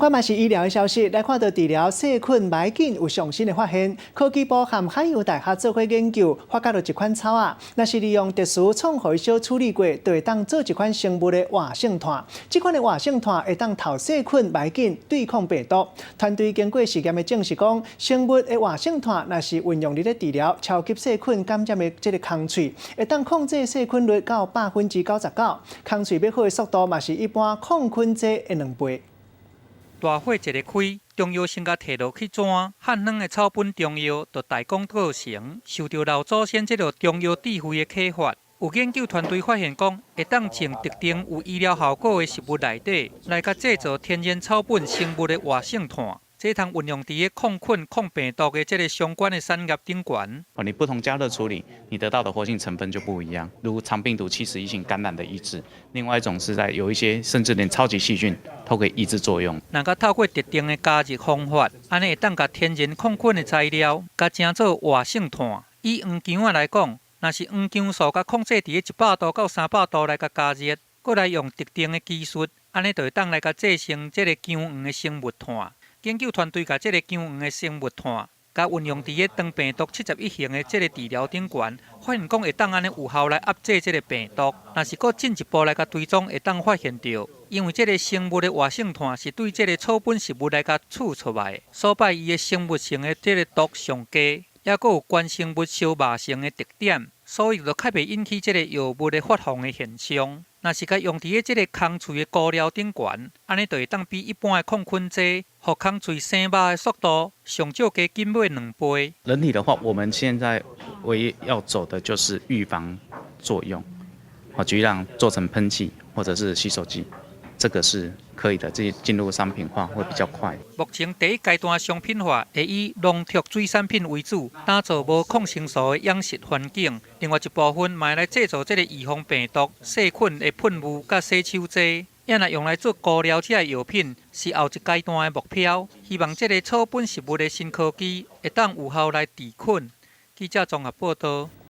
仝嘛是醫療的消息，來看到治療細菌袂緊有上新的發現。科技部和海洋大學做伙研究，發覺著一款草仔，若是利用特殊創予小處理過，就會當做一款生物的活性炭。這款的活性炭會當透細菌袂緊對抗病毒。團隊經過實驗的證實講，生物的活性炭若是運用佇咧治療超級細菌感染的這个空喙，會當控制細菌率到99%，空喙欲好的速度嘛是一般抗菌劑的2倍。大火一个開，中藥先共提落去磚，漢軟的草本中藥就大功告成。受著老祖先這个中藥智慧的啟發，有研究團隊發現講，會當從特定有醫療效果的食物內底來共製造天然草本生物的活性炭。這通運用佇咧抗菌、抗病毒的這个相關的產業頂懸。哦，你不同加熱處理，你得到的活性成分就不一樣。如腸病毒71型感染的抑制，另外一種是在有一些甚至連超級細菌都可以抑制作用。若共透過特定的加熱方法，按呢會當共天然抗菌的材料，共成做活性炭。以黃薑仔來講，若是黃薑素共控制佇咧100度到300度來共加熱，閣來用特定的技術，按呢就會當來共製成這个薑黃的生物炭。研究團隊共這个薑黃的生物炭，共運用佇咧腸病毒71型的這个治療頂懸，發現講會當按呢有效來壓制這个病毒。若是閣進一步來共追蹤，會當發現著，因為這个生物的活性炭是對這个草本食物來共取出來，所以伊的生物性的這个毒上低，抑閣有懸生物相峇性的特點，所以就較袂引起這个藥物的發放的現象。若是共用佇咧這个空喙的敷料頂懸，按呢就會當比一般的抗菌劑，予空喙生肉的速度上少加緊尾2倍。人體的話，我們現在唯一要走的就是預防作用，好，舉例做成噴劑或者是洗手劑，這個是可以的，這進入商品化會比較快。目前第一階段商品化會以農特水產品為主，打造無抗生素的養殖環境。另外一部分嘛會來製造這个預防病毒、細菌的噴霧佮洗手劑。也若用來做敷料這个藥品，是後一階段的目標。希望這个草本食物的新科技會當有效來治菌。記者綜合報道。